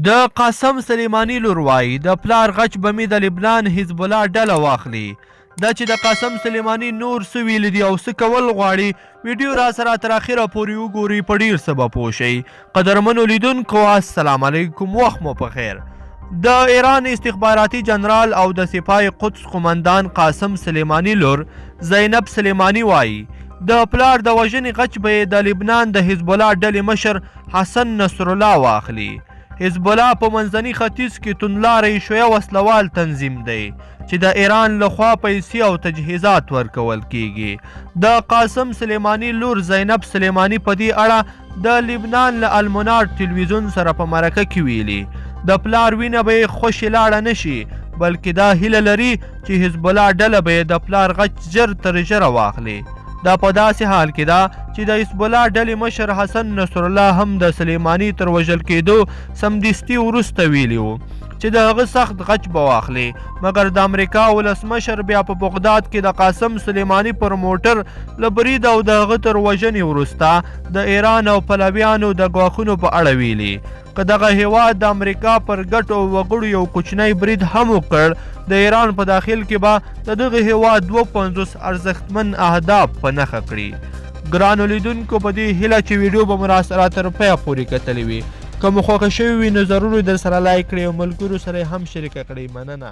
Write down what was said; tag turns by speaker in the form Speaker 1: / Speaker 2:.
Speaker 1: د قاسم سلیماني لور وايي، د پلار غچ به مې د لبنان حزب الله ډله واخلي. دا چې د قاسم سلیماني نور څه ویلي دي او څه کول غواړي، ویډیو راسره تر اخره پورې وګورئ، په ډیر څه به پوه شئ. قدرمنو لیدونکو السلام علیکم، وخت مو په خیر. د ایران استخباراتي جنرال او د سپاه قدس قومندان قاسم سلیماني لور زینب سلیماني وايي، د پلار د وژنې غچ به یې د لبنان د حزب الله ډلې مشر حسن نصرالله واخلي. حزب الله په منځني ختیځ کې توندلاری شیعه وسلوال تنظیم دی چې د ایران له خوا پیسې او تجهیزات ورکول کیږي. د قاسم سلیماني لور زینب سلیماني په دې اړه د لبنان له المنار تلویزیون سره په مرکه کې ویلي، د پلار وینه به یې خوشې لاړه نه شي، بلکې دا هیله لري چې حزب الله ډله به یې د پلار غچ ژر تر ژره واخلي. دا په داسې حال کې ده چې د حزب الله ډلې مشر حسن نصرالله هم د سلیماني تر وژل کېدو سمدستي وروسته ویلي وو چې د هغه سخت غچ به واخلي، مګر د امریکا ولسمشر بیا په بغداد کې د قاسم سلیماني پر موټر له برید او د هغه تر وژنې وروسته د ایران او پلویانو د ګواښونو په اړه ویلي، که دغه هیواد د امریکا پر ګټو او وګړو یو کوچنی برید هم وکړ، د ایران په داخل کې به د دغه هیواد 52 ارزښتمن اهداف په نښه کړي. ګرانو لیدونکو، په دې هیله چې ویډیو به مو راسره تر پایه پورې کتلې وي. که مو خوښه شوې وي نو ضرور یې درسره لایک کړئ او ملګرو سره یې هم شریکه کړئ. مننه.